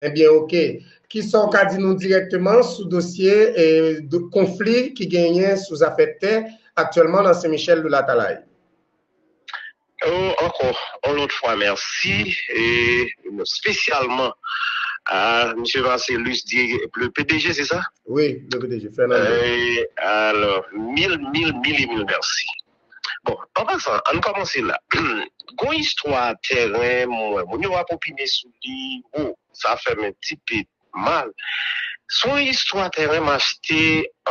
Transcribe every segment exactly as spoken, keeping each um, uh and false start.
Ebyen, oke. Kisa w ka di nou dirèkteman sou dosye e konfli ki genyen sou zafè tè aktyèlman nan Sen Michèl de Latalay? Oh, ankò, yon lòt fwa, mèsi. E espesyalman a Misye Marcellus, di, le P D G, se sa? Wi, le P D G, Fernando. E, alò, mil, mil, mil e mil mèsi. Bon, an pasan, ann kòmanse la. Gon istwa tèren, mwen, moun yo ap opine sou li, oh, sa fè m yon ti pe mal. Se yon istwa tèren m achte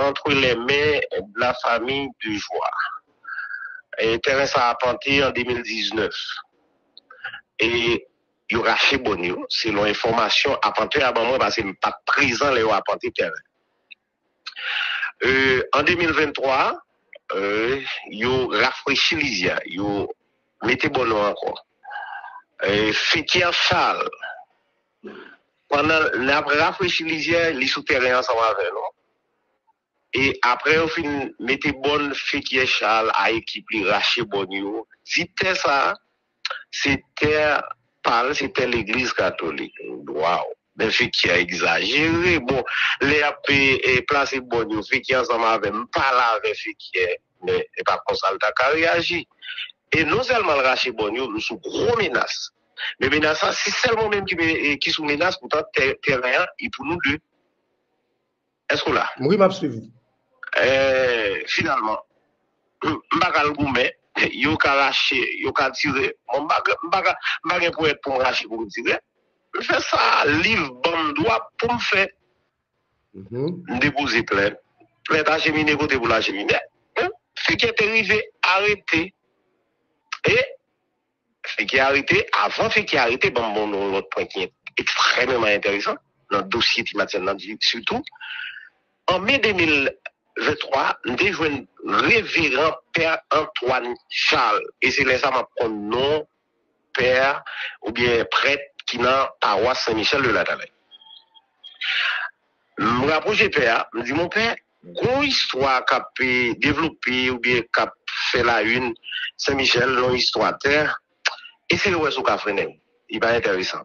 entre les mains de la famille de Joie. E tèren sa apante an de mil diznèf. E yo rache bòn yo, selon enfòmasyon apantè a ban mwen, paske m pa t prezan lè yo apante tèren. E, an de mil venntwa, e, yo rafrechi lizyè, yo mete bòn yo ankò. E, Fekyè Charles, pandan n ap rafrechi lizyè, li sou tèren ansanm avè nou. E apre yo fin mete bòn, Fekyè Charles a ekip li rache bòn yo, di tè sa a, se tè pa l, se tè legliz katolik. Waw! Men Fekyè egzajere. Bon, lè y ap e, e, plase bòn yo, Fekyè ansanm avè m, m pale avè Fekyè, men e pa konsa l ta ka reyaji. E non sèlman l rache bòn yo, m sou gwo menas. Men menas la, se sèl mwen menm ki, e, ki sou menas, poutan tè, tèren an, e pou nou de. Èske w la? Wi, m ap swiv ou. E, finalman, m pa ka al goumen, yo ka rache, yo ka tire. Bon, m pa, m pa, ka- m pa gen ponyèt pou m rache pou m tire. M fè sa liv ban m dwa pou m fè. M depoze plent. Plent achemine kote pou l achemine. Fekyè te rive arete. E Fekyè arete, avan Fekyè arete, ban m bon yon lòt pwen ki ekstrèmeman enteresan nan dosye Ti Matyèn nan sitou. An me de mil venntwa, m te jwenn Reveran Pè Antoine Charles, e se lè sa m ap konn non pè oubyen prèt ki nan pawas Sen Michèl de Latalay. M rapwoche pè a, m di, "Mon pè, gon istwa k ap e, devlope oubyen k ap fè la une Sen Michèl, yon istwa tè, eseye wè si w ka frennen l. Li pa enteresan."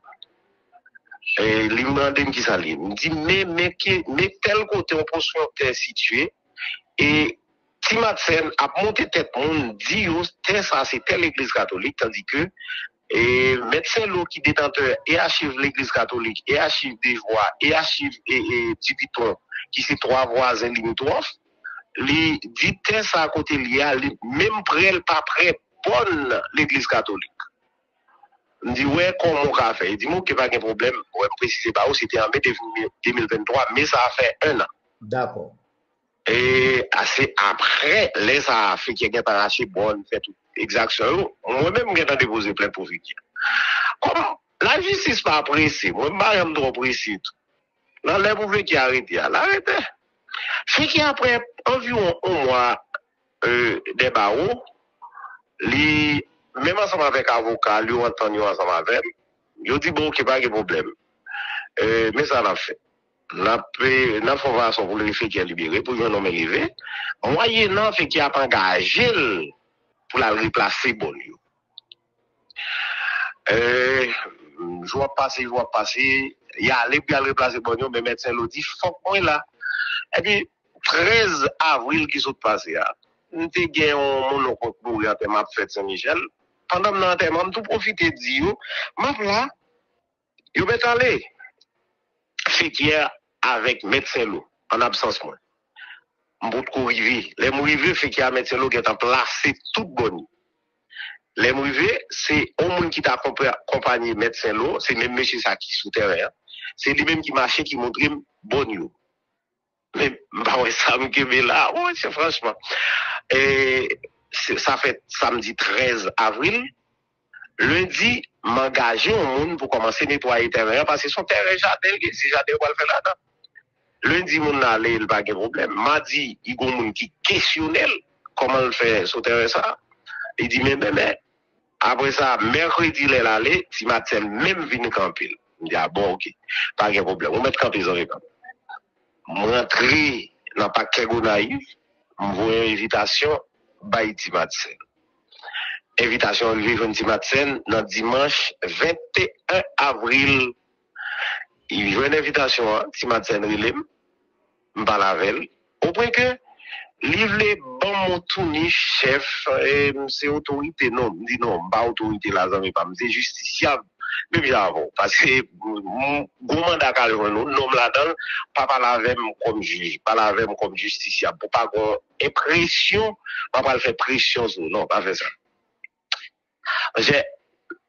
E li mande m kisa l ye. M di, "Men, men, ke, men tèl kote yon pòsyon tè sitiye, e Ti Matyèn ap monte tèt moun, di yo tè sa se tè legliz katolik, tandike e Mèt Senlo ki detantè e achiv legliz katolik, e achiv Devwa, e achiv e, e Dipiton, ki se twa vwazen limitwòf, li di tè sa kote l ye a, li menm prè l pa prè bòn legliz katolik." M di, "Wè kòman w ka fè." Li di m, "Oke, pa gen pwoblèm." Wè, m presize ba ou, se te an me de mil venntwa, me sa a fè en an. Dakò. E a, se apre lè sa a, Fekyè gentan rache bòn, fè tout egzaksyon yo. Mwen menm, m gentan depoze plent pou Fekyè. Kòm lajistis pa prese, mwen, m pa janm twò prese tou. Nan lè pou Fekyè arete a, l arete. Fekyè, apre anviwon yon mwa, e, dè bawo, li, menm ansanm avèk avoka l, yo antann yo ansanm avè m. Yo di, "Bon, oke, pa gen pwoblèm. E, men sa n ap fè. N ap, e, n ap fè yon fason pou Fekyè libere, pou l jwenn yon men leve. Mwayennan Fekyè ap angaje l pou l al replase bòn yo." E, jou ap pase, jou ap pase, y ale pou y al replase bòn yo, men Mèt Senlo di, "Fòk mwen la." Epi, trèz avril ki sot pase a, m te gen yon, mon onk mouri, antèman ap fèt Sen Michèl. Pandan m nan antèman, m tou pwofite di yo, "M ap la." Yo mèt ale. Fekyè avèk Mèt Senlo, an absans mwen. M potko rive. Lè m rive, Fekyè a Mèt Senlo gentan plase tout bòn yo. Lè m rive, se yon moun ki ta konpa- konpanye Mèt Senlo, se menm mesye sa ki sou tèren an. Se li menm ki mache, ki montre m bòn yo. Men m pa wè sa m kenbe la. Wi, se franchman. E, se- sa fèt samdi trèz avril. Lendi, m angaje yon moun pou kòmanse netwaye tèren an, paske se yon tèren jaden li ye, se jaden yo pral fè ladan. Lendi, moun nan ale, li pa gen pwoblèm. Madi, li gon moun ki kesyone l, kòman l fè sou tèren sa. Li di, "Men, men, men, apre sa, mèkredi, lè l ale, Ti Matyèn menm vin kanpe l." M di, "A bon, oke, pa gen pwoblèm. Ou mèt kanpe, zanmi pa m." M rantre nan Pak Kè Gonayiv, m voye yon envitasyon bay Ti Matyèn. Envitasyon an rive jwenn Ti Matyèn nan dimanch venteyen avril. Li jwenn envitasyon an, Ti Madsen rele m, m pale avè l. Opwen ke li vle ban m yon touni chèf, e, m se otorite. Non, m di non, m pa otorite la, zanmi pa m, m se jistisyab. Menm jan avè w. Paske m, gwo manda k al jwenn ou, non m ladan l, pa pale avè m kòm jij, pale avè m kòm jistisyab. Pou pa gen enpresyon, m ap al fè presyon sou ou. Non, pa fè sa. Monchè,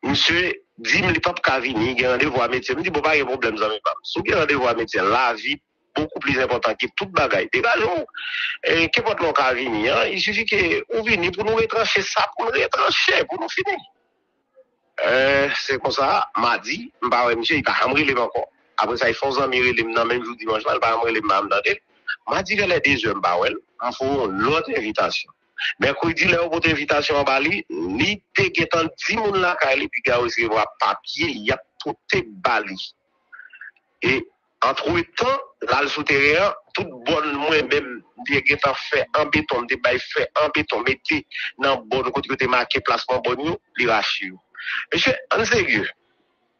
misye di m li p ap ka vini, gen randevou a metye. M di, bon, pa gen pwoblèm, zanmi pa m. Si w gen randevou a metye, lavi bokou pli enpòtan ke tout bagay. Degaje w. E, kenpòt lè w ka vini an, il suffit ke ou vini pou nou retranche sa, pou nou retranche, pou nou fini. E, se konsa, madi, m pa wè misye, li pa janm rele m ankò. Apre sa, li fè yon zanmi rele m nan menm jou dimanch lan, li pa janm rele m, m pa janm tande l. Madi, vè lè de zè, m pa wè l, m voye yon lòt envitasyon. Mèkredi, lè yo pote envitasyon an ba li, li te gentan di moun lakay li, piga yo resevwa papye, y ap pote ba li. E, antretan, l al sou teren an, tout bòn mwen menm, m te gentan fè an beton, m te bay fè an beton, mete nan bòn kote yo te make plasman bòn yo, li rache yo. Mesye, ann serye.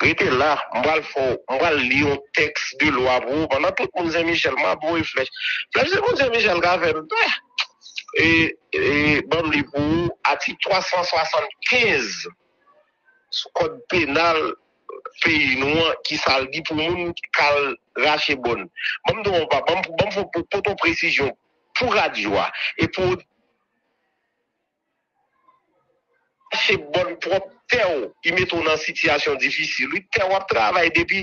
Rete la, m pral fè w, m pral li yon tèks de lwa pou ou. Pandan tout moun Sen Michèl, m ap voye flèch. Flèch se moun Sen Michèl ka fè m. E, e, ban m li pou ou, atik twa san swasannkenz sou kòd penal peyi nou an, ki sa l di pou moun k al rache bòn. Ban m di w, ban m, ban m fè, pote yon presizyon pou radyo a e pou rache bòn pwòp tè w, li mete w nan sitiyasyon difisil. Wi, tè w ap travay depi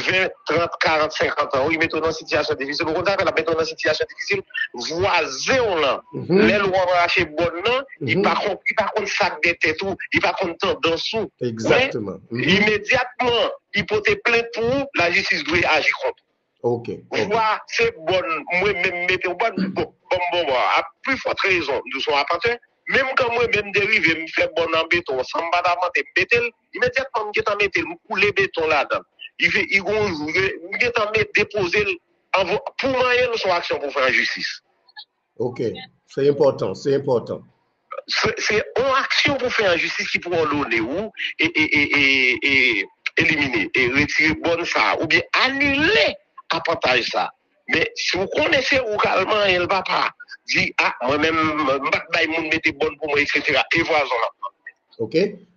ven, trant, karant, senkant an, wi, li mete w nan sitiyasyon difisil. Ou konn sa k fè l ap mete w nan sitiyasyon difisil? Vwazen w lan, lè l wè w ap rache bòn nan, li pa konn, li pa konn sa k dèyè tèt ou, li pa konn tandans ou. Men, imedyatman, li pote plent pou ou, lajistis dwe aji kont ou. Vwa se bòn, mwen menm mete w bòn, bon, bon, bon, bon, a pli fòt rezon, nou se yon apatè. Menm kan mwen menm te rive, m fè bòn an beton, san m pa ta mande, m mete l, imedyatman m gentan mete l, m koule beton ladan l. Li fè, li gon jou, m gentan met, depoze l, anvo-, pou manyen l, se yon aksyon pou fè an jistis. Ok, se enpòtan, se enpòtan. Se, se yon aksyon pou fè an jistis ki pou òdone ou e, e, e, e, e elimine, e retire bòn sa a, oubyen anile apantaj sa a. Men, si w konnen se ou k al manyen l, papa, di, a, mwen menm, m pa t bay moun mete bòn pou mwen, etsetera. E vwazen w ap manyen. Ok?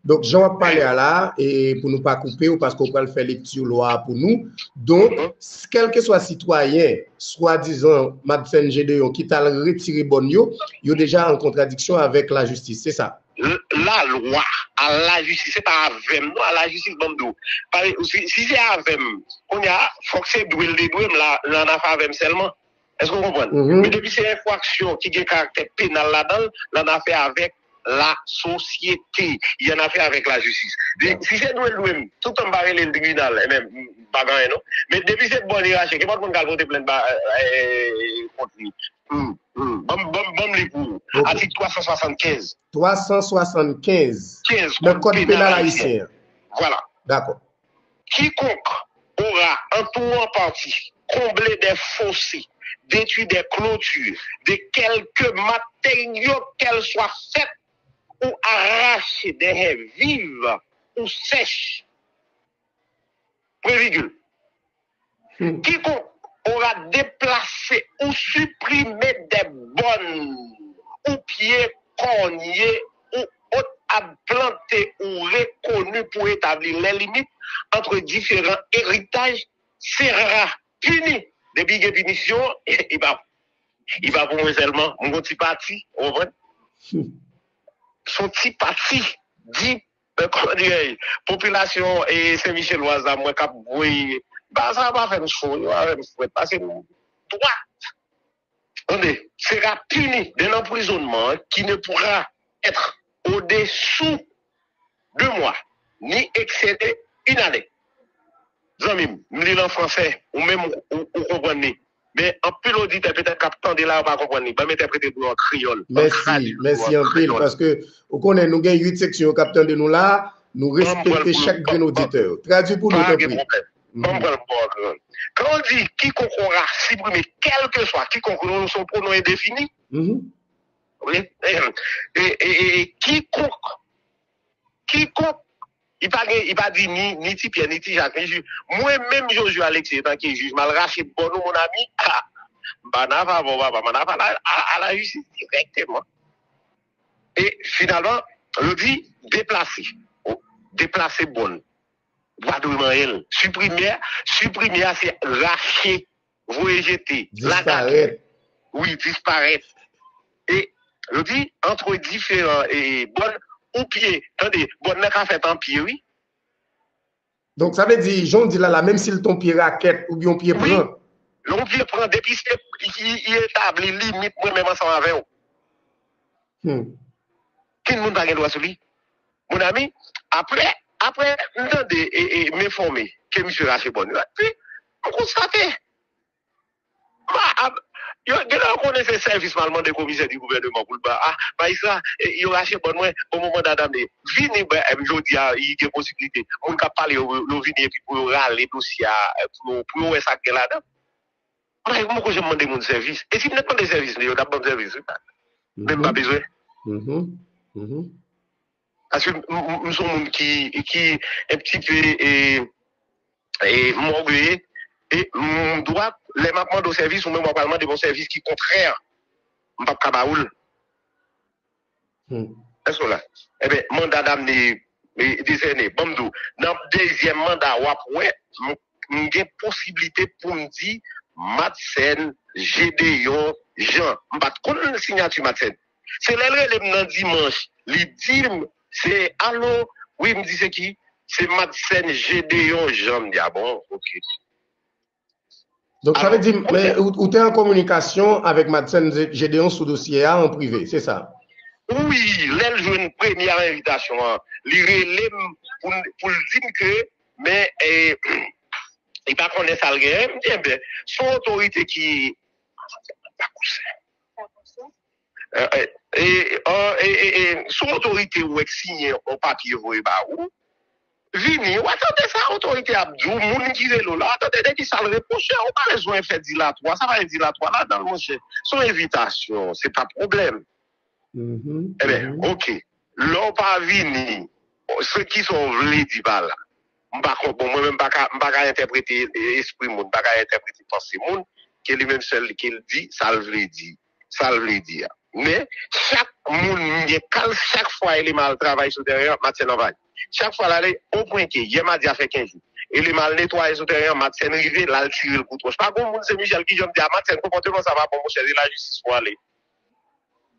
Donk, jan w ap pale a la, e pou nou pa koupe w, paske w pral fè lekti lwa a pou nou. Donk, kèlkeswa sitwayen, swadizan Madsen Gedeon, ki t al retire bòn yo, yo deja an kontradiksyon avèk lajistis, se sa? L-, lalwa, a lajistis, se pa avè m, non, a lajistis, ban m di w. Pale, si, si se avè m, kounye a, fòk se dwe l te dwe m, la, l annafè avè m sèlman. Èske w konprann? Men depi se enfraksyon ki gen karaktè penal ladan l, l annafè avèk lasosyete, li annafè avèk lajistis. Si se dwe l dwe m, toutan m pa rele l tribinal, e menm, m pa gen anyen, non. Men depi se bòn li rache, kenpòt moun k al pote plent ba, e, kont li. Hmm, hmm. Ban m, ban m, ban m li pou ou. Ok. Atik twa san swasannkenz. Twa san swasannkenz. Kenz, nan kòd penal ayisyen an. Vwala. Dakò. Quiconque aura, en tout ou en partie, comblé des fossés, détruit des clôtures, de quelque matériau qu'elle soit faite ou arraché des haies vives ou sèches. Point virgule. Quiconque aura déplacé ou supprimé des bornes ou pieds corniers ou autres arbres plantés ou reconnus pour établir les limites entre différents héritages sera puni. Depi gen pinisyon, e pa, e pa pou mwen sèlman. Mwen gon ti pati, ou konprann? Se yon ti pati di, euh, kòman dirè, popilasyon e Sen Michèlwaz la, mwen k ap voye, ba sa pa fè m cho, yo pa fè m frèt, paske m dwat. Tande, sera puni d'un emprisonnement qui ne pourra être au-dessous deux mois, ni excéder une année. Zanmi m, m li l an fransè, ou menm ou, ou konprann li. Men anpil oditè petèt k ap tande la, yo pa konprann li. Ban m entèprete pou yo an kreyòl. Mèsi, mèsi anpil, paske ou konnen nou gen uit seksyon k ap tande nou la, nou respekte chak grenn oditè. Tradui pou nou, tanpri. Ban m pran l pou ou an kreyòl. Quand on dit quiconque aura supprimé, quel que soit, quiconque, se yon pwonon endefini. Wi. E, e, e, e, quiconque, quiconque Li pa gen, li pa di ni, ni Ti Pyè, ni Ti Jak, ni jij. Mwen menm Jojo Alexis, antanke jij, m al rache bòn ou, mon ami, ah, m pa nan afa avè w, papa, m nan afa a la, a, a la jistis dirèkteman. E finalman, yo di deplase. O, deplase bòn. W pa dwe manyen l. Siprimè, siprimè a se rache, voye jete, lagate. Disparèt. Wi, disparèt. E yo di, antre diferan e, bòn ou pye. Tande, bòn nan ka fèt an pye, wi. Donk, sa vle di, jan w di la, la, menm si l te yon pye rakèt oubyen yon pye pran. Lè yon pye pran, depi se, li, li etabli limit mwen menm ansanm avè w. Hmm. Kin moun pa gen dwa sou li. Mon ami, apre, apre, m tande e, e, m enfòme ke misye rache bòn yo. Epi, m konstate. Ma, a, yo, gen lè yo konnen se sèvis m al mande komisè di gouvèneman pou l ba. Ah, majistra, e, yo rache bòn mwen, bon, bon, manda damne. Vini, ben, em, jodi a, li gen posiblite. Moun k ap pale yo, yo vini epi pou yo rale dosye a, e, pou yo, pou yo wè sa k gen ladan. Mwen, mwen poko janm mande moun sèvis. E si m te mande sèvis, yo t ap ban m sèvis, wi. Men m pa bezwen. Paske m, m, m se yon moun ki, ki un petit peu, e, e, m ògeye, e m dwa, lè m ap mande w sèvis, ou menm w ap al mande m yon sèvis ki kontrè, m p ap ka ba ou l. Èske w la? Ebyen, manda damne, e, desène. Ban m di w, nan dezyèm manda, w ap wè, m, m gen posiblite pou m di Madsen Gedeon Jean. M pa t konn siyati Madsen. Se lè l rele m nan dimanch, li di m, se, alo, wi, m di se ki? Se Madsen Gedeon Jean. M di, a bon, oke. Donk, sa vle di, men, ou, ou te an kominikasyon avèk Madsen Gedeon sou dosye a an prive, se sa? Wi, lè l jwenn premye envitasyon an, li rele m pou, pou l di m ke, men, e, li pa konnen sa l genyen. M di, enben, se yon otorite ki, pa kousen. E, e, e, e, e, e, sou otorite ou wè k siyen yon papye voye ba ou, vini, w a tande sa otorite ap di w, moun ki rele w la, w a tande de ki sa l repwoche w, ou pa bezwen fè dilatwa, sa pa gen dilatwa ladan l, monchè. Se yon envitasyon, se pa pwoblèm. Ebyen, oke. Lè w pa vini, se kisa w vle di pa la? M pa konp-, bon, mwen menm, m pa ka, m pa ka entèprete, e, espri moun, m pa ka entèprete panse moun, ke li menm sèl ke l di sa l vle di, sa l vle di a. Men, chak moun, m gen kal, chak fwa Elema al travay sou tèren an, Madsen anvayi. Chak fwa l ale, o pwen ke, yè madi a fè kenz jou, Elema al netwaye sou tèren an, Madsen rive, l al tire l kout wòch. Pa gen moun, se Michel ki janm di, a, Madsen, konpòteman sa pa bon, monchè, se lajistis pou ale.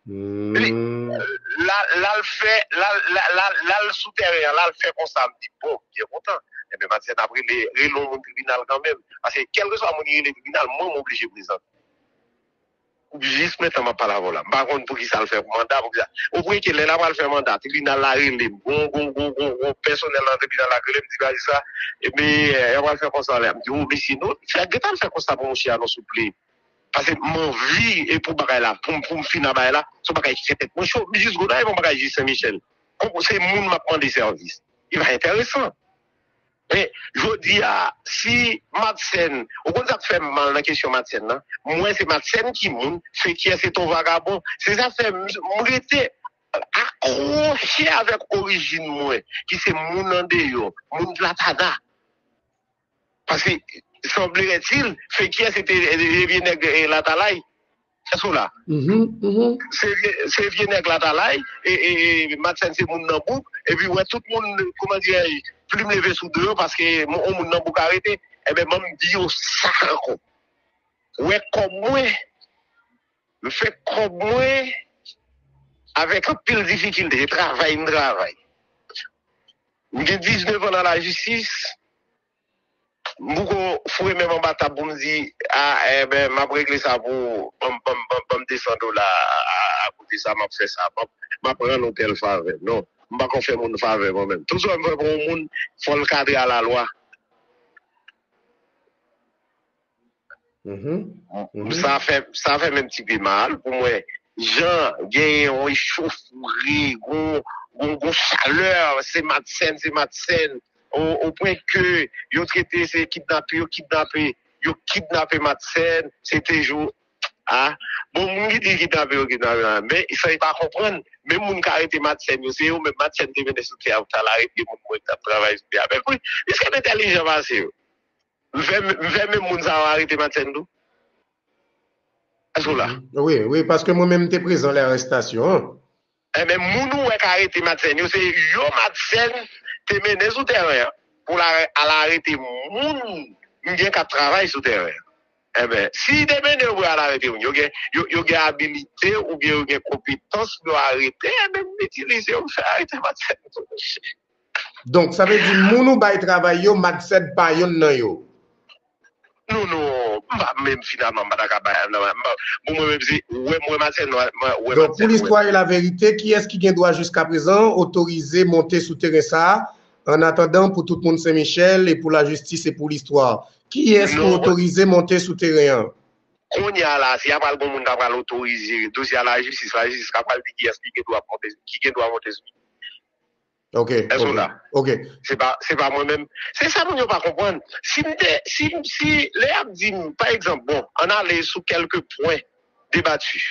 Li, l al, l al fè, l al, l al, l al, l al sou tèren an, l al fè konsa, m di, bon, m byen kontan. Ebyen, Madsen ap rele, rele yon moun tribinal kanmenm. Paske, kèlkeswa moun ki rele tribinal, mwen, m oblije prezante. Jis mentnan, m ap pale avè w la. M pa konn poukisa l fè manda, poukisa. Ou preke lè l ap al fè manda, tribinal la rele m. Gon, gon, gon, gon, gon pèsonèl nan tribinal la rele m, di, majistra, ebyen, y ap al fè konsa la. M di, o, mesye, non, fè, gentan al fè konsa pou monchè a, non, souple. Paske m anvi, e pou bagay la, pou m, pou m fin a bagay la, se yon bagay ki fè tèt mwen cho. M jis gouda, e yon bagay jis Sen Michèl. Konprann, se moun m ap mande sèvis. Li pa enteresan. Men, jodi a, si Madsen, ou konn sa k fè m mal nan kesyon Madsen nan? M wè se Madsen ki moun, Fekyè se t on vagabon. Se sa k fè m, m rete akwoche avèk orijin mwen, ki se moun andeyò, moun Platana. Paske, sanbletil, Fekyè se te, e, vye nèg, e, Latalay. Èske w la? Se vye, se vye nèg Latalay, e, e, e, Madsen se moun nan bouk, epi wè tout moun, kòman dirèj, plim leve sou do yo, paske on moun nan bouk arete. Ebyen, ban m di yo sa ankò. Wè kòb mwen, m fè kòb mwen avèk anpil difikilte, e travay m travay. M gen diznèf an nan lajistis, m poko foure men m anba tab pou m di, a, enben, m ap regle sa pou ou, ban m, ban m, ban m, ban m de san dola, a, a, a kote sa, m ap fè sa, m ap, m ap rann ou tèl favè. Non, m pa konn fè moun favè mwen menm. Tout sa m fè pou yon moun, fò l kadre a lalwa. Sa fè, sa fè m yon ti pe mal pou m wè jan genyen yon echauffourée, gon, gon, gon chalè, se Madsen, se Madsen, o, o pwen ke yo trete se kidnape, yo kidnape, yo kidnape Madsen, se te jou, a, bon, moun ki di kidnape yo, kidnape yo, men sa yo pa konprann, menm moun k arete Madsen yo, se yo menm Madsen te mennen sou tè a pou t al arete moun mwen k t ap travay sou tè a. Men pou, piske m entèlijan pase yo, m fè, m fè menm moun sa yo arete Madsen tou? Èske w la? Wi, wi, paske mwen menm m te prezan lè arestasyon an. Enben, moun ou wè k arete Madsen yo, se yo Madsen te mennen sou tèren an pou l al arete moun m gen k ap travay sou tèren an. Enben, si te mennen yo pou yo al arete moun, yo gen, yo, yo gen abilite oubyen yo gen konpetans pou yo arete, enben, m itilize yo, m fè arete Madsen yo tou. Donk, sa vle di moun ou bay travay yo, Madsen pa yonn nan yo. Non, non, m pa menm finalman, m pa ta ka bay, non, bon, mwen menm se, wè m wè Madsen, wè Madsen. Donk, pou listwa e laverite, kiyès ki gen dwa jiskaprezan otorize monte sou teren sa a, annatandan pou tout moun Sen Michèl e pou lajistis e pou listwa? Kiyès ki otorize monte sou teren an? Kounye a la, si a pral gon moun k ap pral otorize dosye a lajistis, lajistis ka pral di kiyès ki gen dwa monte, ki gen dwa monte sou li. Ok. Èske w la? Ok. Se pa, se pa mwen menm. Se sa moun yo pa konprann. Si m te, si, si lè y ap di m, pa egzanp, bon, ann ale sou kèlke pwen debati.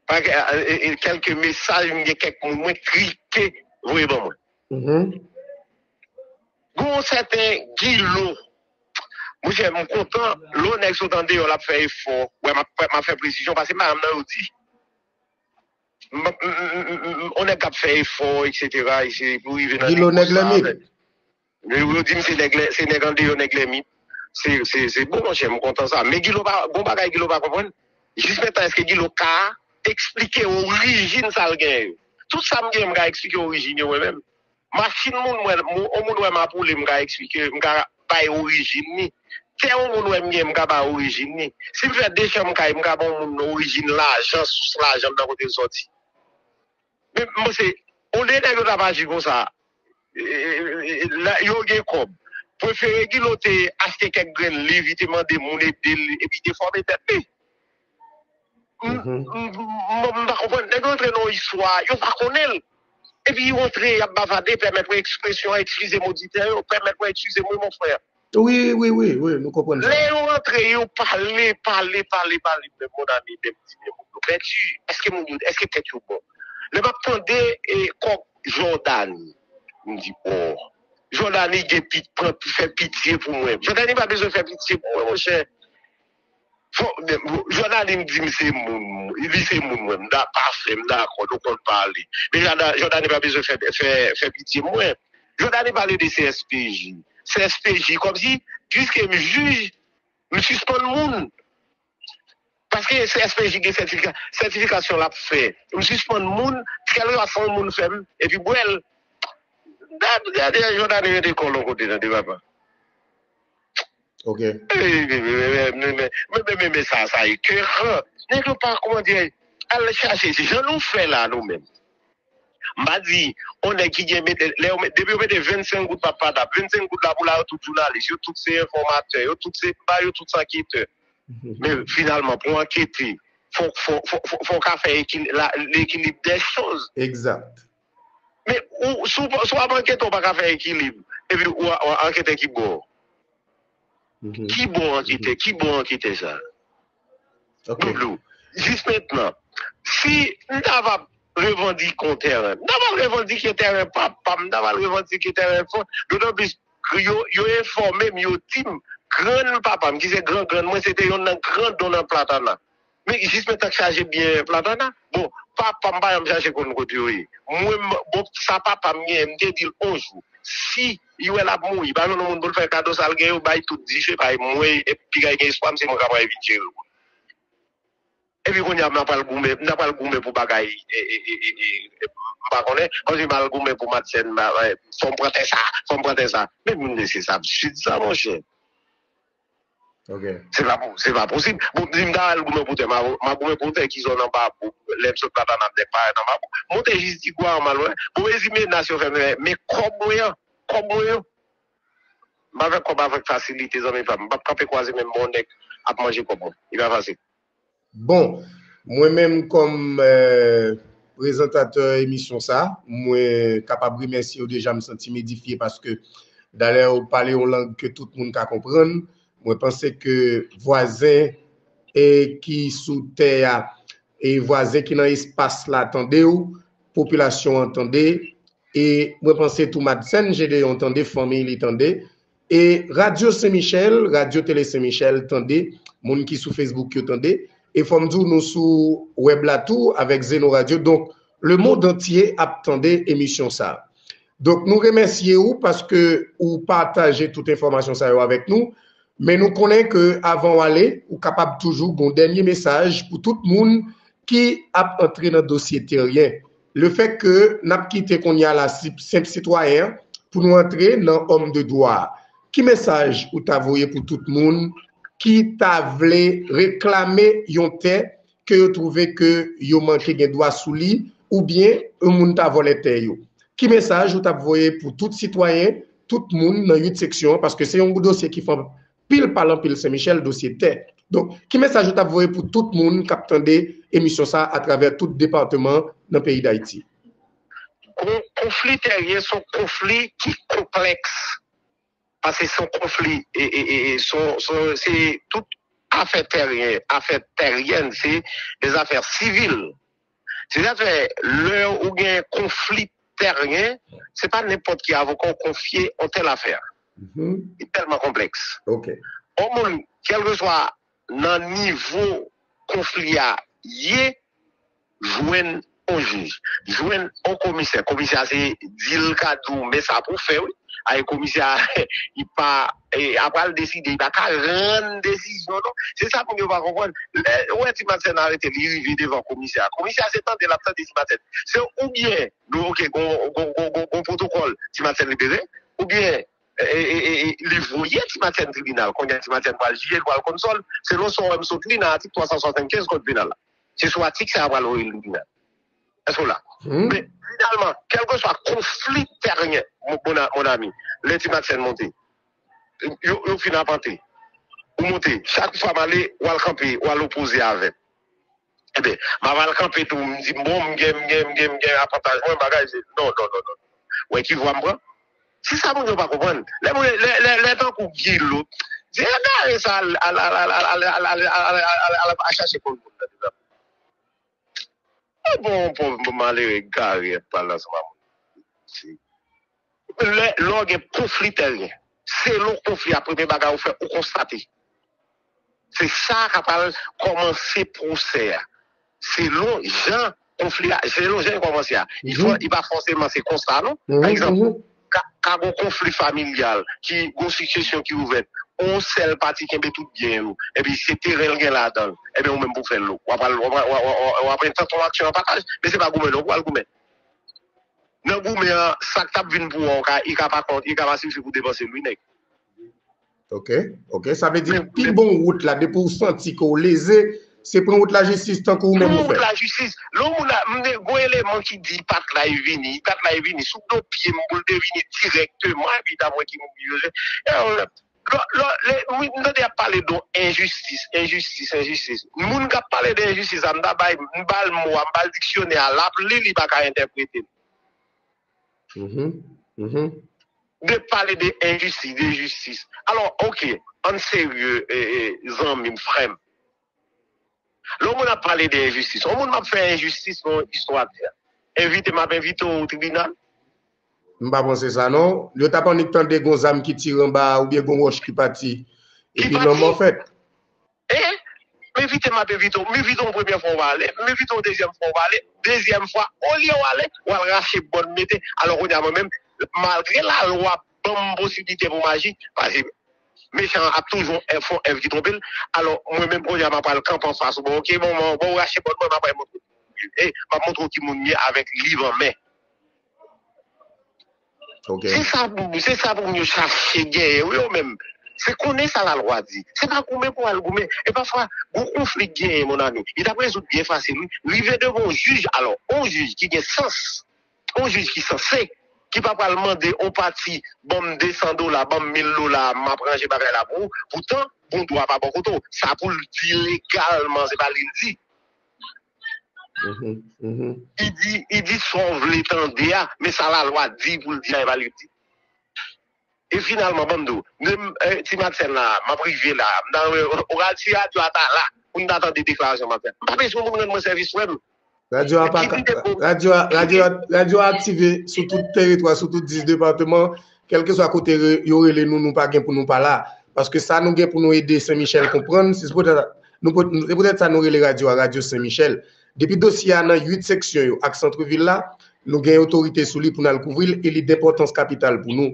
Pa, e, e, kèlke mesaj, m gen kèk moun mwen trike voye ban mwen. Gon sèten Gilo. Monchè, m kontan, lè yon nèg sot andeyò, l ap fè efò. Wè, m ap, m ap fè presizyon, paske m pa janm nan yo di. On nèg k ap fè efò, etsetera, pou rive nan nivo sa. Gilo nèg lèmit. Yo di m se nèg, se nèg andeyò, nèg lèmit. Se, se, se bon, monchè, m kontan sa. Men Gilo pa, gon bagay Gilo pa konprann. Jis mentan, èske Gilo ka eksplike orijin sa l genyen yo? Tout sa m genyen, m ka eksplike orijin yo mwen menm. Machin moun mwen, on moun wè m ap woule, m ka eksplike, m ka bay orijin li. Tè on moun wè m gen, m ka bay orijin li. Si m fè de chanm kay, m ka ban on moun orijin lajan, sous lajan m nan kote l sòti. Men m panse, olye nèg yo t ap aji konsa, yo gen kòb. Prefere Gilo te achte kèk grenn liv, li te mande moun ede l, epi te fòme tèt li. M pa konprann. Nèg yo antre nan yon istwa, yo pa konnen l. Epi yo antre, y ap bavade, pèmèt mwen ekspresyon an, eskize m oditè yo, pèmèt mwen eskize mwen, mon frè. Wi, wi, wi, wi, nou konprann sa. Lè yo antre, yo pale, pale, pale, pale, men mon ami, men m di, men moun yo pèdi, èske moun yo, èske tèt yo bon? Lè m ap tande e kòk Jòdani, m di, o, Jòdani gen pit, pran, fè pitye pou mwen. Jòdani pa bezwen fè pitye pou mwen, monchè. Fò, Jòdani m di m se moun, li se moun mwen, m da pa fè, m dakò, nou konn pale. Men Jòdani pa bezwen fè, fè, fè pitye mwen. Jòdani pale de C S P J. C S P J, kòmsi, piske m jij, m sispann moun. Paske C S P J gen sètifika, sètifikasyon l ap fè. M sispann moun, kèlkeswa sa yon moun fè m, epi bwè l. Gade, gade, Jòdani mete kò l yon kote tande papa. Ok. Men, men, men, men sa, sa ekeran. Nèg yo pa, kòman di, al chache, se jan nou fè la, nou menm. M pa di, on nèg ki gen mete, lè yo met, depi yo mete vennsenk goud pa padap, vennsenk goud la pou la, yo tout jounalis, yo tout se enfòmatè, yo tout se, ba yo tout se anketè. Men finalman, pou ankete, fò, fò, fò, fò, fò w ka fè ekil-, la, l'équilibre des choses. Exact. Men ou, si w, si w ap ankete, w pa ka fè ekilib. Epi ou, ou ankete ki bò? Ki bò ankete? Ki bò ankete sa? Ok. Jis mentnan, si m ta va revandike yon tèren, m ta va revandike tèren papa m, m ta va revandike tèren fò, dotan plis yo, yo enfòme m, yo di m, grann papa m, ki se gran grann mwen, se te yonn nan gran don nan Platana. Men jis men tank chaje byen Platana. Bon, papa m pa janm chache konn kote yo ye. Mwen, bon, sa papa m genyen, m te di l on jou, si li wè l ap mouri, pa jwenn yon moun pou l fè kado sa l gen yo, bay tout dife, bay mwen, epi piga gen espwa m, se mwen k ap vin jere l. Epi kounye a, m ta pral goumen, m ta pral goumen pou bagay, e, e, e, e, e, m pa konnen, kòmsi m al goumen pou Madsen, fò m pran tè sa, fò m pran tè sa. Men moun mesye sa ap sud sa, monchè. Se pa, se pa posib. Bon, m di m ta al goumen pou tè, m a, m a goumen pou tè ki zòn anba, bon, lè m sot Platana, m te parèt anba, bon, monte jis Digwa, m al wè. Bon, mezi menas yo fè m, men kòb mwen an, kòb mwen yo. M pa fè kòb avèk fasilite, zanmi pa m. M p ap kanpe kwaze men m wè yon nèg ap manje kòb mwen. Li pa fasil. Bon, mwen menm kòm, e, prezantatè emisyon sa, mwen kapab remèsye w deja, m santi m edifye paske dalè ou pale yon lang ke tout moun ka konprann. Mwen panse ke vwazen e ki sou tè a, e vwazen ki nan espas la tande w, popilasyon an tande, e mwen panse tou Madsen Gedeon tande, fanmi li tande, e Radyo Sen Michèl, Radyo Tele Sen Michèl tande, moun ki sou Facebook yo tande, e fò m di w nou sou wèb la tou avèk Zeno Radyo. Donk, lemonn antye ap tande emisyon sa a. Donk, nou remèsye w paske ou pataje tout enfòmasyon sa yo avèk nou. Men nou konnen ke avan w ale, ou kapab toujou gon dènye mesaj pou tout moun ki ap antre nan dosye Terrien. Lefètke n ap kite kounye a la si- senp sitwayen an pou nou antre nan òm de dwa a. Ki mesaj ou ta voye pou tout moun ki ta vle reklame yon tè ke yo twouve ke yo manke gen dwa sou li, oubyen yon moun ta vòlè tè yo? Ki mesaj ou t ap voye pou tout sitwayen, tout moun nan uit seksyon an, paske se yon dosye ki fè anpil pale anpil Sen Michèl, dosye tè. Donk, ki mesaj ou t ap voye pou tout moun k ap tande emisyon sa a atravè tout depatman nan peyi Dayiti? Kon- Konfli Terrien se yon konfli ki konplèks. Paske se yon konfli, e, e, e, e, se yon- se yon- se tout afè Terrien, afè Terrien, se de zafè sivil. Se sa fè, lè ou gen konfli Terrien, se pa nenpòt ki avoka ou konfye yon tèl afè. Mhm. Li tèlman konplèks. Ok. Yon moun, kèlkeswa nan nivo konfli a ye, jwenn yon jij, jwenn yon komisè. Komisè a se di l ka di w, men sa pou w fè, wi. Ay, komisè a, li pa, e, apre l deside, li pa ka rann desizyon, non. Se sa moun yo pa konprann. Lè, ou wè ti Madsen arete, li rive devan komisè a. Komisè a se tande l ap tande ti Madsen. Se oubyen, nou, ok, gon, gon, gon, gon, gon pwotokòl, ti Madsen libere, oubyen, e, e, e, e, li voye ti Madsen tribinal. Kounye a ti Madsen pral jije, l pral konn sòl. Selon sa w wè m sot li nan atik twa san swasannkenz kòd penal la. Se sou atik sa a pral voye l tribinal. Èske w la? Hmm. Men, finalman, kèlkeswa konfli Terrien, mon, mon, mon ami, lè ti Madsen monte, yo, yo fin apante. Ou monte, chak fwa m ale, w al kanpe, w al opoze avè m. Ebyen, m ap al kanpe tou, m di, bon, m gen, m gen, m gen, m gen avantaj mwen, bagay, se, non, non, non, non. Wè ki vwa m pran? Se sa moun yo pa konprann. Lè moun, lè, lè, lè tankou Guy Lot, di, e gade sa, al, al, al chache pou l moun nan. E bon, bon, bon, malere gare ap pale ansanm ak moun. Lè, lè w gen konfli Terrien, selon konfli a, premye bagay ou fè, ou konstate. Se sa k ap al kòmanse pwosè a. Selon jan konfli a, selon jan l kòmanse a. Li fò, li pa fòseman se konsa, non? Pa egzanp, ka, ka gon konfli familyal, ki gon sikesyon ki ouvèt, yon sèl pati kenbe tout byen yo, epi se teren l gen ladan l, ebyen ou menm pou fè l, w ap al, w ap, w ap, w ap, w ap entant yon aksyon an pataj, men se pa goumen non pou al goumen. Nan goumen an, sa k t ap vin pou ou an, ka, li ka pa kont, li ka pa sifi pou depanse l, wi, nèg. Ok, ok. Sa vle di, pi bon wout la, depi w santi ke w leze, se pran wout lajistis tankou ou menm ou fè. Pran wout lajistis. Lè yon moun la, m te, gon eleman ki di, li pa t la, li vini, li pa t la, li vini, sou do pye m pou l te vini dirèkteman, epi ta mwen ki moun ki jije. E, lè, lè, lè, m tande y ap pale de enjistis, enjistis, enjistis. Moun k ap pale de enjistis la, m ta bay, m ba l mo a, m ba l diksyonè a, l ap li, li pa ka entèprete l. Mhm, mhm. De pale de enjistis, de jistis. Alò, ok, ann serye, e, e, zanmi m, frè m. Lè yon moun ap pale de enjistis, yon moun m ap fè enjistis nan yon istwa tè. Envite m ap envite w tribinal? M pa panse sa non. Yo t ap annik tande gon zam ki tire anba a oubyen gon wòch ki pati. Epi lanmò fèt. E, m envite m ap envite w. M envite w yon premyè fwa, w pa ale. M envite w yon dezyèm fwa, w pa ale. Dezyèm fwa, olye w ale, w al rache bòn mete. Alò, kounye a, mwen menm, malgre lalwa ban m posiblite pou m aji, paske mechan an ap toujou fè yon èv ki twonpe l. Alò, mwen menm, kounye a, m ap al kanpe anfas ou. Bon, ok, bon, bon, bon, ou rache bòn mwen, m ap al montre w. E, m ap montre w ki moun m ye avèk liv an men. Ok. Se sa pou, se sa pou moun yo chache genyen, wi, yo menm. Se konnen sa lalwa di. Se pa goumen pou al goumen. E pafwa, gon konfli k genyen, mon ami. Li t ap rezoud byen fasil, wi. Rive devan yon jij, alò, yon jij ki gen sans, yon jij ki sanse, ki pa pral mande yon pati, ban m de san dola, ban m mil dola, m ap ranje bagay la pou ou. Poutan, gon dwa pa bò kote w. Sa pou l di legalman, se pa li l di. Mhm, mhm. Li di, li di sa w vle tande a, men sa lalwa di pou l di a, e pa li di. E finalman, ban m di w, menm, eh, ti Madsen la, m ap rive la, m ta renmen, ou pral ti radyo a ta la. pou n ta tande deklarasyon m ap fè. M pa bezwen moun rann mwen sèvis, frè m. Radyo a pa radyo a radyo a radyo a aktive sou tout teritwa, sou tout dis depatman, kèlkeswa kote yo rele nou, nou pa gen pou nou pa la. Paske sa nou gen pou nou ede Sen Michèl konprann, se poutèt nou se poutèt sa nou rele radyo a radyo Sen Michèl. Depi dosye a nan uit seksyon yo ak sant vil la, nou gen otorite sou li pou n al kouvri l e li d enpòtans kapital pou nou.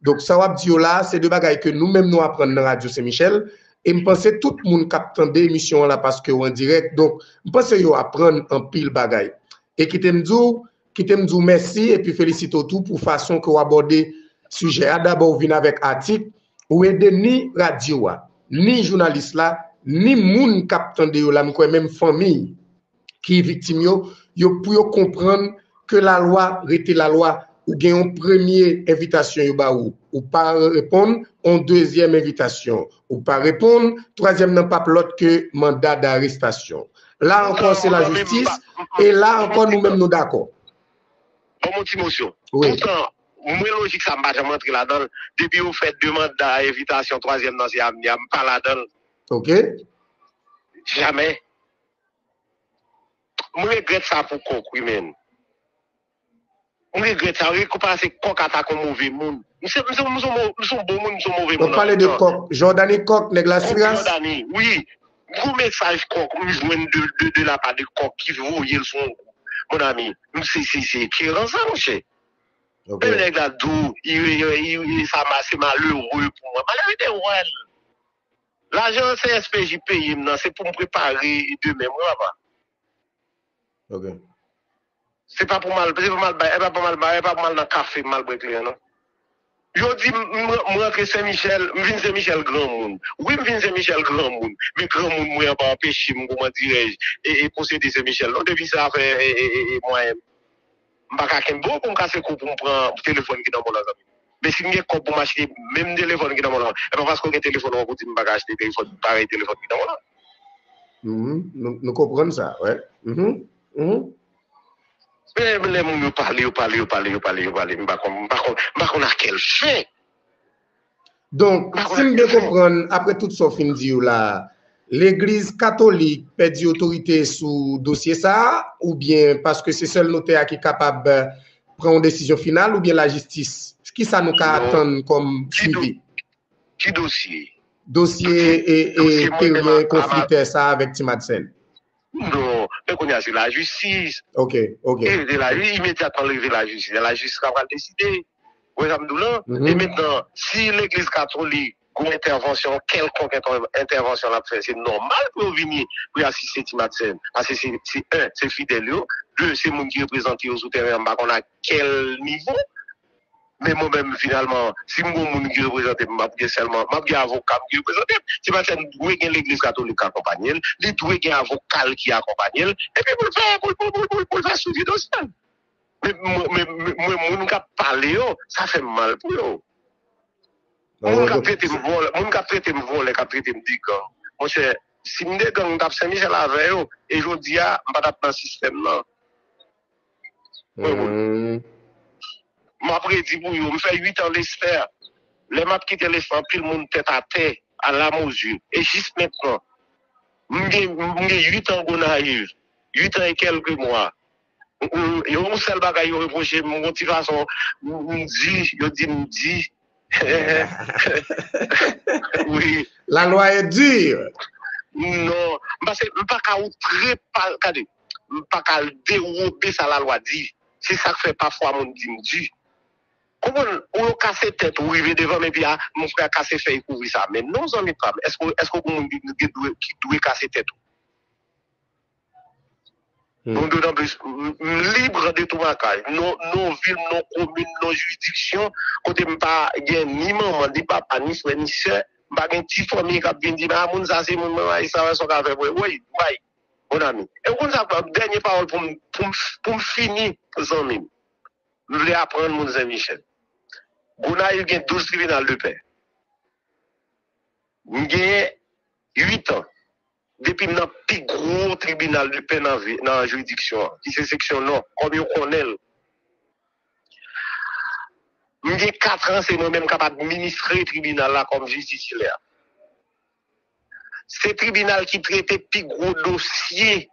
Donk sa w ap di yo la a, se de bagay ke nou menm nou aprann nan radyo Sen Michèl, e m panse tout moun k ap tande emisyon an la paske w an dirèk, donk m panse yo aprann anpil bagay. E kite m di w, kite m di w mèsi epi felisite w tou pou fason ke w abòde sijè a. Dabò w vin avèk atik, ou ede ni radyo a, ni jounalis la, ni moun k ap tande yo la, m kwè menm fanmi ki viktim yo, yo pou yo konprann ke lalwa rete lalwa. Ou gen yon premye envitasyon yo ba ou, ou pa reponn, yon dezyèm envitasyon, ou pa reponn, twazyèm nan p ap lòt ke manda darestasyon. La ankò se lajistis, e la ankò nou menm nou dakò. Ban m yon ti mosyon. Poutan, mwen lojik sa m pa janm antre ladan l. Depi yo fè de manda envitasyon, twazyèm nan se Amni a, m pa ladan l. Ok. Jamè. M regrèt sa pou Kòk wi menn. M regrèt sa, rekonpase Kòk ata kon move moun. M se m se m se m se yon bon moun, m se yon move moun. Donk pale de Kòk, Jòdani Kòk, nèg Lasiras. Jòdani, wi. Gwo mesaj Kòk m jwenn de de de lapa de Kòk ki voye l sou yon gwoup. Mon ami, m se se se ekeran sa monchè. Menm nèg la di w, i, i, i, i, sa ma, se malere pou mwen. Malere de wè l. Lajan C S P J peye m nan, se pou m prepare demen mwen, papa. Ok. Se pa pou m al, se pa pou m al bay, e pa pou m al bay, e pa pou m al nan kafe, m al bwè kleren, non. Yo di m, m, m rantre Sen Michèl, m vin Sen Michèl granmoun. Wi, m vin Sen Michèl granmoun, men granmoun mwen an pa anpeche m, kòman dirèj, e, e posede Sen Michèl, non, depi se afè, e, e, e, e mwayen m. M pa ka kenbe w pou m kase kou pou m pran telefòn ki nan men w lan, zanmi m. Men si m gen kòb pou m achte menm telefòn ki nan men w lan, e pa paske w gen telefòn an pou di m pa ka achte telefòn parèy telefòn ki nan men w lan. Mhm. Nou, nou konprann sa, wè. Mhm. Mhm. Men lè moun yo pale, yo pale, yo pale, yo pale, yo pale, m pa konn, m pa konn, m pa konn a kèl fen. Donk, si m byen konprann, apre tout sa w fin di yo la, Legliz Katolik pèdi otorite sou dosye sa a, oubyen paske se sèl notè a ki kapab pran yon desizyon final, oubyen lajistis? Kisa nou ka atann kòm swivi? Ki dosye? Dosye e, e teren konflitè sa a avèk Ti Madsen. Non, men kounye a se lajistis. Ok, ok. E de la, imedyatman l rive lajistis, lajistis ka pral deside. Ou wè sa m di w lan? E mentnan, si Legliz Katolik gon entèvansyon, kèlkonk entèvansyon l ap fè, se nòmal pou yo vini pou yo asiste Ti Madsen. Paske se, se, en, se fidèl yo, de, se moun ki reprezante yo sou teren an, m pa konn a kèl nivo. Men mwen menm, finalman, si m gon moun ki reprezante m, m ap gen sèlman, m ap gen avoka m ki reprezante m. Ti Madsen dwe gen Legliz Katolik k akonpanye l, li dwe gen avoka l ki akonpanye l, epi pou l fè, pou l, pou l, pou l, pou l, pou l fè swivi dosye l. Men mwen, men, men, mwen, moun k ap pale yo, sa fè m mal pou yo. Moun k ap trete m vòlè, moun k ap trete m vòlè, k ap trete m de gang. Monchè, si m de gang, m t ap Sen Michèl avè yo. E jodi a, m pa t ap nan sistèm nan. Mwen moun. M ap redi pou yo. M fè uit an Lestè. Lè m ap kite Lestè, anpil moun tèt atè, alamozye. E jis mentnan, m gen, m gen uit an Gonayiv. Uit an e kèlke mwa. Yon sèl bagay yo repwoche m, yon ti fason, m di, yo di m di. Wi. La loi est dure. Non, m pa ka outre pa, gade, m pa ka dewobe sa lalwa di. Se sa k fè pafwa moun di m di. Konprann, ou yo kase tèt ou rive devan m epi a, mon frè, kase fèy kouvri sa. Men non, zanmi pa m, èske, èske gon moun ki, ki dwe, ki dwe kase tèt ou? Donk, dotan plis, m libre de tout makaj. Non, non vil m, non komin m, non jiridiksyon, kote m pa gen ni manman, ni papa, ni frè, ni sè, m pa gen ti fanmi k ap vin di m, a, moun sa se moun mwen, majistra, wè sa w ka fè pou mwen. Woy, woy, mon ami. E w konn sa, dènye pawòl pou m, pou m, pou m fini, zanmi m. M vle aprann moun Sen Michèl. Gonayiv gen douz tribinal de pè. M genyen uit an depi m nan pi gwo tribinal de pè nan, nan jiridiksyon an, ki se seksyon Nò, kòm yo konnen l. M gen kat an, se mwen menm k ap administre tribinal la kòm jij titilè. Se tribinal ki trete pi gwo dosye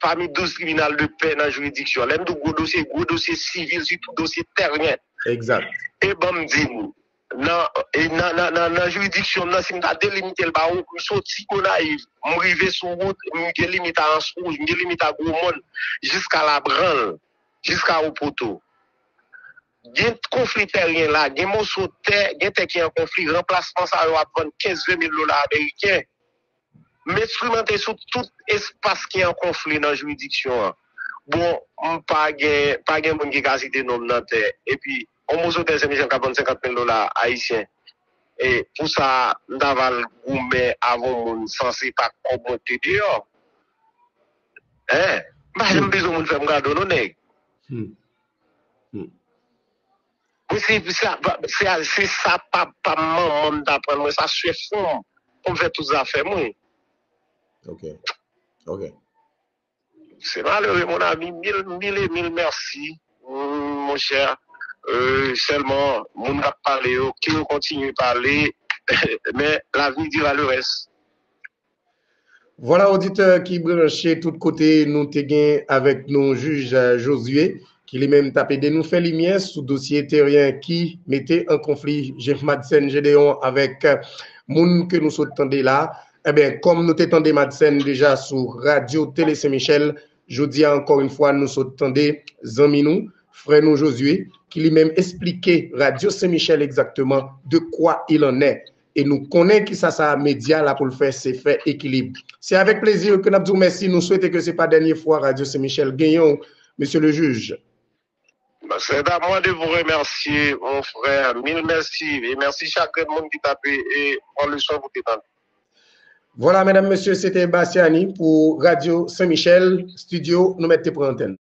pami douz tribinal de pè nan jiridiksyon. Lè m di w gwo dosye, gwo dosye sivil, sitou dosye tèren. Egzak. E ban m di w, nan, e nan, nan, nan, nan jiridiksyon m nan, si m ta delimite l ba ou, m soti Gonayiv, m rive sou wout, m gen limit a Anse Rouge, m gen limit a Gwo Mòn, jiska Labranl, jiska Opoto. Gen konfli tèren la, gen moso tè, gen tè ki an konfli, ranplasman sa yo ap vann kenz, ven mil dola ameriken. M eksperimente sou tout espas ki an konfli nan jiridiksyon an. Bon, m pa gen, pa gen moun ki ka site non m nan tè. Epi, yon moso tè Sen Michèl ka vann senkant mil dola ayisyen. E pou sa, m ta va al goumen avè yon moun sanse pa kòb mwen te deyò. Hein? M pa janm bezwen moun fè m kado non, nèg. Hmm. Hmm. Mwen se sa, se, se sa papa m, manman m t aprann mwen, sa sè fon m pou m fè tout zafè mwen. Ok. Ok. Se malere, mon ami. Mil, mil e mil mèsi, mm, mon chè. Euh, sèlman, moun k ap pale yo, ke yo kontinye pale, men l'avenir dira le reste. Vwala, oditè ki branche tout kote, nou te gen avèk nou jij, eh, Josué, ki li menm t ap ede nou fè limyè sou dosye tèren ki mete an konfli Jeff Madsen Gédéon avèk, eh, moun ke nou sot tande la. Ebyen, kòm nou te tande Madsen deja sou Radyo Tele Sen Michèl, jodi a, ankò yon fwa, nou sot tande zanmi nou, frè nou Josué, ki li menm esplike Radyo Sen Michèl egzakteman de quoi il en est. E nou konnen kisa sa medya la pou l fè, se fè ekilib. Se avèk plezi ke n ap di w mèsi. Nou swete ke se pa dènye fwa Radyo Sen Michèl genyen w, mesye le jij. C'est à moi de vous remercier, mon frère. Mil mèsi. E mèsi chak grenn moun ki t ap, e, pran leson pou te tande. Vwala, medam, mesye, se te Bassiani pou Radyo Sen Michèl, estidyo, nou mèt te pran antèn.